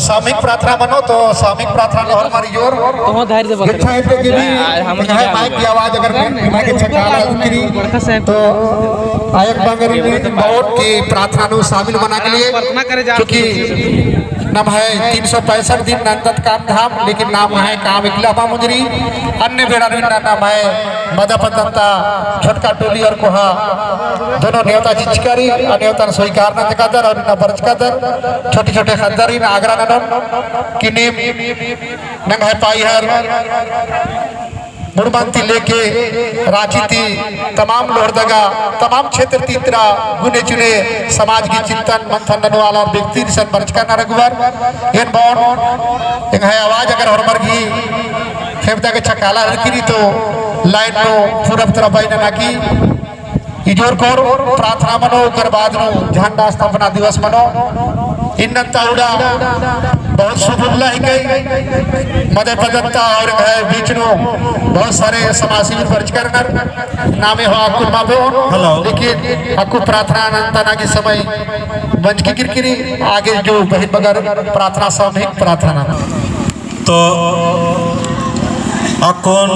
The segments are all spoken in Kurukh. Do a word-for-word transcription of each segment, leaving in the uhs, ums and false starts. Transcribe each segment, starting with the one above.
सामूहिक प्रार्थना मनो, तो सामूहिक प्रार्थना नू होरमर इजोर। तो हो धैर्य दे बकरे। अच्छा है कि भी, आ, हम है, माइक की आवाज अगर मैं, मैं के छकाला उतरी, बड़का साहब। तो आयक बगरी में बहुत की प्रार्थना नू शामिल मना के लिए, प्रार्थना करे जा। क्योंकि नम्है तीन सौ पैंसठ दिन नंदत काम धाम, लेकिन नम्है काम इकला बा मुंजरी। अन्य बेड़ा नू नम्है मदपतंता छोटका टोली और कोहा दोनों नेवता चिचकारी, और नेवता स्वीकार न जकादर और न बरचकादर, छोटे छोटे खद्दर इन आगरा ननोन कि नीम नंग्है पाइहर मुड़मन ती लेके रांची ती तमाम लोहरदगा, तमाम क्षेत्र ती इतरा गुने चुने समाज की चिंतन मंथन ननू आलर व्यक्ति दिसन बरचका नर अगुवर। एन बओन एंग्है आवाज अगर होरमर गही खेबदा के छकाला हरकिरी तो लाइन नू पूरब तरफ बाई नना की इजोर कोर प्रार्थना मनो, ओकर बाद नू झंडा स्थापना दिवस मनो। इन्नन ताउड़ा बहुत शुभ उल्ला ही गई। मदे पदत्ता और है बीच नू बहुत सारे समाजसेवी बरचका नर। नामे हो अक्कु माबो। Hello। लेकिन अक्कु प्रार्थना नंदना की समय मंजकी किरकिरी आगे जो बहिन बगर प्रार्थना सामूहिक प्रार्थना। तो अक्कुन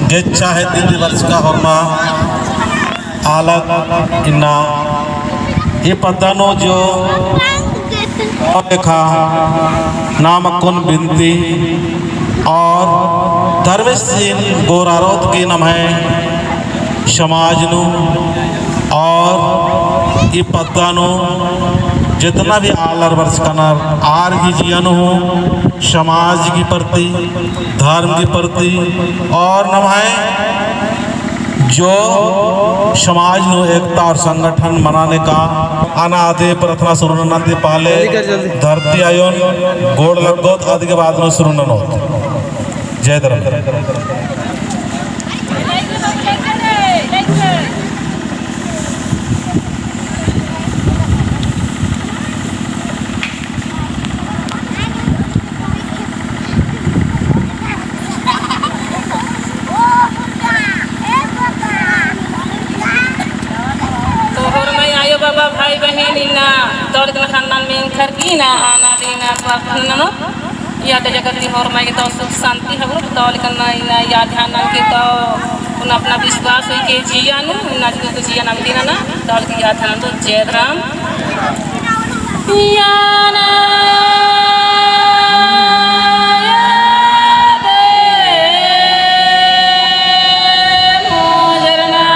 गेच्छा है दिल्ली बरचका होरमा आलर इन्ना ई पद्दा नू जो लेखा नाम अक्कुन बिनती और धर्मेस जिन गोरारोत की नम्है समाज नू और ई पद्दा नू जितना भी आलर बरचका नर आर गही जिया नू हूँ समाज की प्रति, धर्म की प्रति और नम्है जो समाज नू एकता और संगठन मनाने का अनादे प्रार्थना शुरू नना ती पहले धरती आयोन गोड़ लग्गोत, अदि के बाद नू शुरू ननोत। जय धर्म। तो होरमर आयो बाबा भाई बहिन इन्ना दौड़ के नखन नन में खरकी ना आना दीना प्रार्थना ननो। या तो जगत की होरमर के तो सुख शांति हबरो तो लेकिन ना इन्ना या ध्यान नन के तो उन अपना विश्वास होई के जिया नू, इन्ना जियो के जिया नम दीना ना, तो लेकिन या ध्यान तो जय राम। या ना, या दे, मुजरना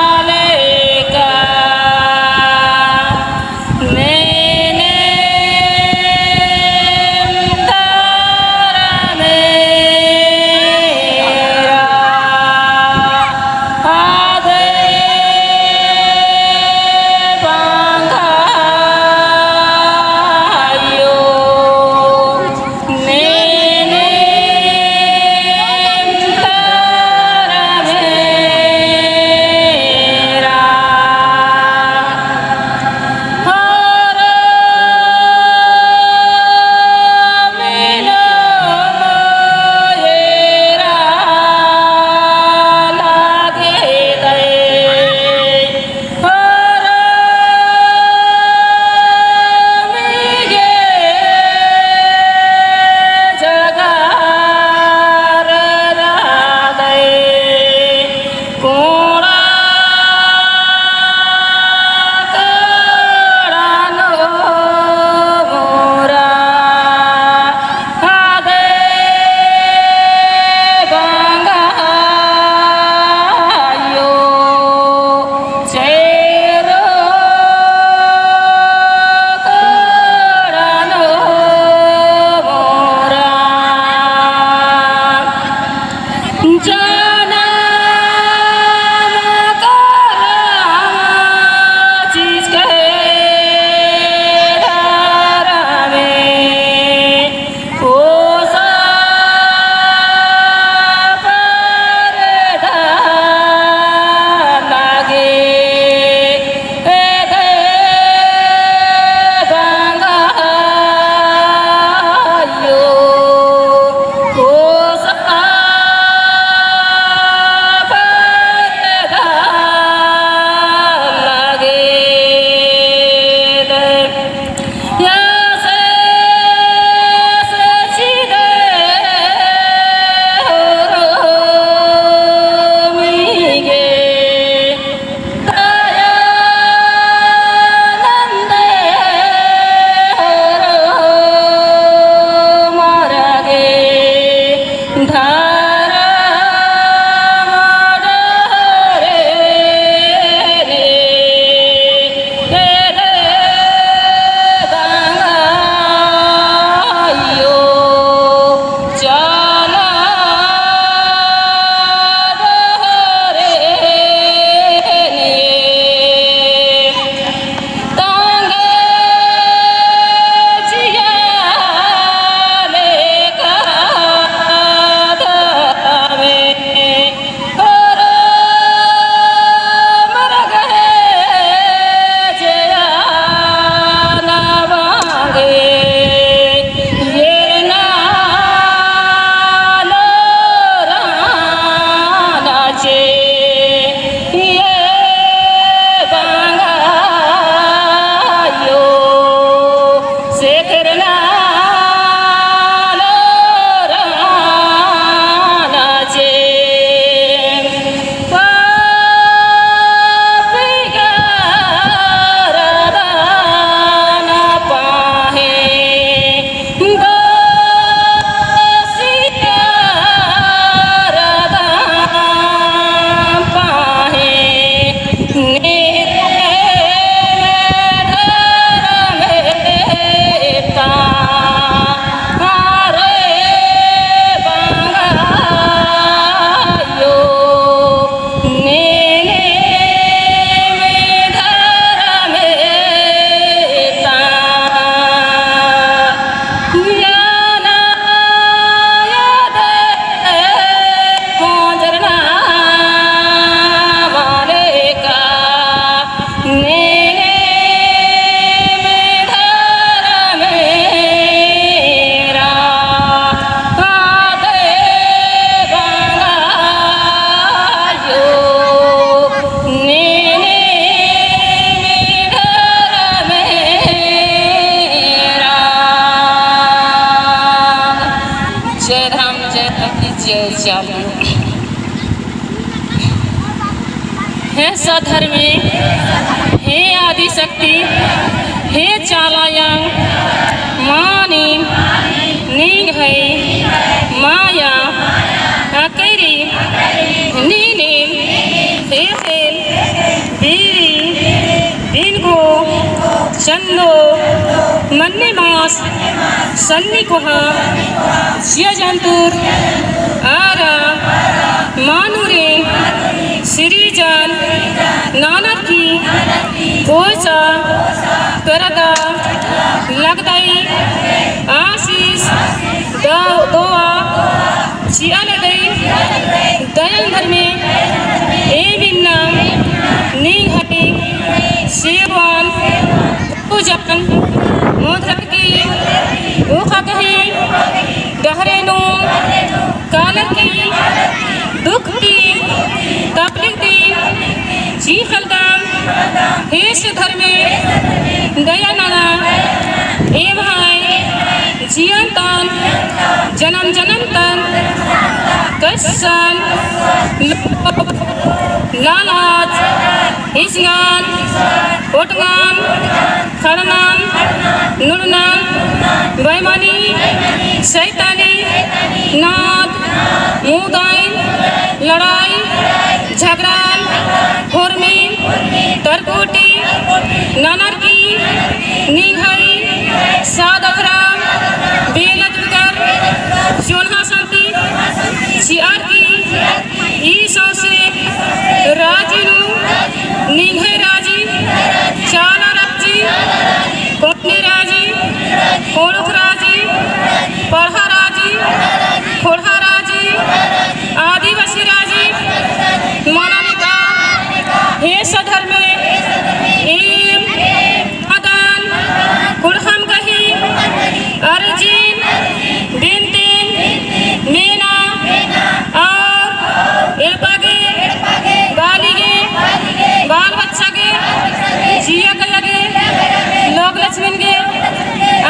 वाले का। जय धर्म, जय धरती, जय चाली। हे सद्धर्मे, हे आदिशक्ति, हे चालायंग, मानिम, निंग्है, माया, अकैरी, नीनिम, एथेल, बीड़ी, बिनगो, चंदो, मन्ने मास, सन्नी कोहा, जिया जंतुर, आरा, मानुरे, सिरिजन, नानर की, पोसा, करदा, लगदई, आशीष, द-, दोआ, चिआ लगदई, दयन धर्मे, एम इन्ना, निंग्है, सेवान, पूजन, मोधर की, उखा कही, डहरे नू, कालर की, दुख की, तकलीफ की, चीखलदम, हे सद्धर्मे, दया नना, एम्है, जियन तन, जनम जनम तन, कस्सन, लोभ, लालच, हिसगन, ओटगन, खड़नन, नुड़नन, बेईमानी, शैतानी, नाद, मुदाइन, लड़ाई, झगड़ान, होरमीन, तरकोटी, ननरकी, निंग्है, सादखरा, बेलत बिकर, चोन्हा संती, चिअर की, ई सौंसे राजी नू निंग्है राजी, चाला राजी, कोन्नी राजी, कोड़ुख राजी, पड़हा राजी, खोड़हा राजी, आदिवासी राजी, मनाने का हे सद्धर्मे, एम अदन कुँड़ुख़म गही अर्जिन बिनतिन मेना और एड़पा गे, बाली गे, बाल बच्चा गे, जिया कया गे, लोग लक्ष्मीन गे,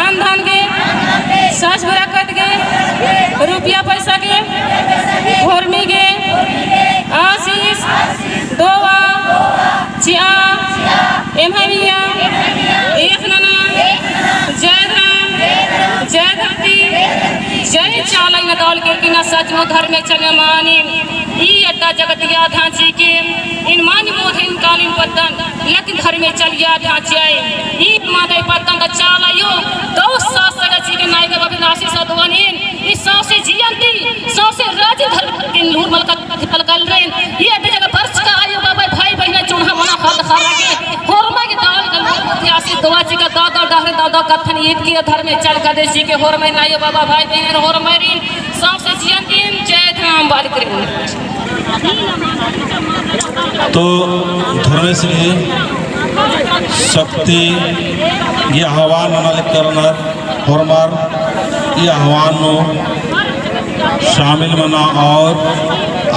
अन्न धन गे, सास बरकत गे, रुपया पैसा गे, होरमी गे, आशीष, दोआ, चिआ, एम्है मइय्याँ, एक नना, जय धरम, जय धरती, जय चाला इन्ना दौल के किना सचमुच धर्मे चले मानी। ई अड्डा जगतिया धांची के इन मानी मोधे इन कालीन पद्दन लेकिन धर्मे चलिया धांची आई। ई मादे पद्दन द चाला यो दौ सास सगा जी के नाई का बाबे नासी सदवान इन ई सौंसे जियन ती सौंसे राजी धर्म के लूर मलका पलकल रेन। ई अड्डे जगह बरचका आयो बाबा भाई बहिना चुन्हा मना खल खरा के होरमा के दौल का लोग आसी दुआ चिका दौ दौ डहरे दौ दौ कत्थन ईद की धर्मे चल का देसी के होरमा नायो बाबा भाई बहिना होरमा री सौंसे जियन ती जय धाम बाल करी। तो धर्मेस गही शक्ति गही आह्वान नना लेकर होरमर ई आह्वान नू शामिल मना और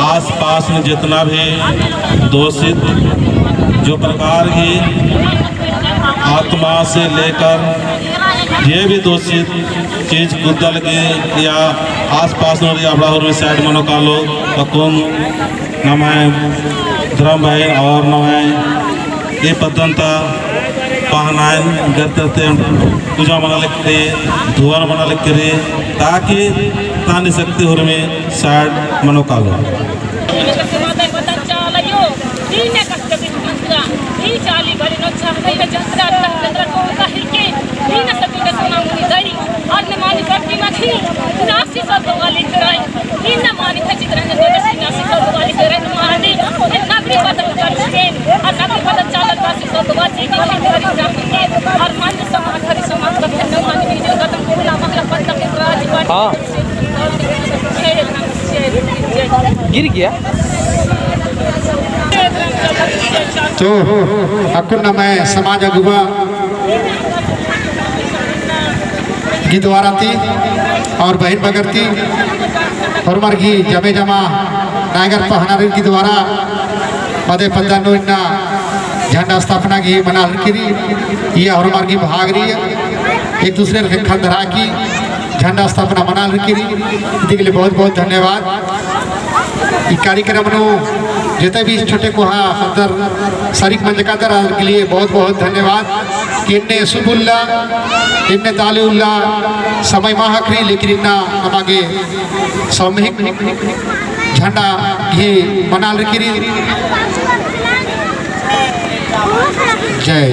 आसपास में जितना भी दूषित जो प्रकार की आत्मा से लेकर ये भी दूषित चीज कुद्दा लगी या आसपास नू या बड़ा हुरमी side मनो कालो अक्कुन नम्है धर्म भाई और नम्है ई पद्दन ता पहनाएन गरते पूजा मना लेकरी, धुआन मना लेकरी, ताकि तानी शक्ति हुरमी side मनो कालो। हाँ। गिर गया। तो अक्कुन नम्है समाज अगुवा गही द्वारा ती और बहिन बगर ती होरमर गही जमे जमा नायगर पहनारिन गही द्वारा पदे पद्दा नू इन्ना झंडा स्थापना गही मना लगी रई। इया होरमर गही भाग रई, एक दूसरे रे ख़ेक्खन धरा की झंडा स्थापना मना लगी रई। इदी के लिए बहुत बहुत धन्यवाद। ई कार्यक्रम नू जेते भी छोटे कोहा अंदर सरीक मंजका दर आर के लिए बहुत बहुत धन्यवाद। कि इन्ने शुभ उल्ला, इन्ने ताली उल्ला समय मा ख़क्खरई, लेकिन इन्ना नमा गे सामूहिक झंडा गही मना लगी रई। जय।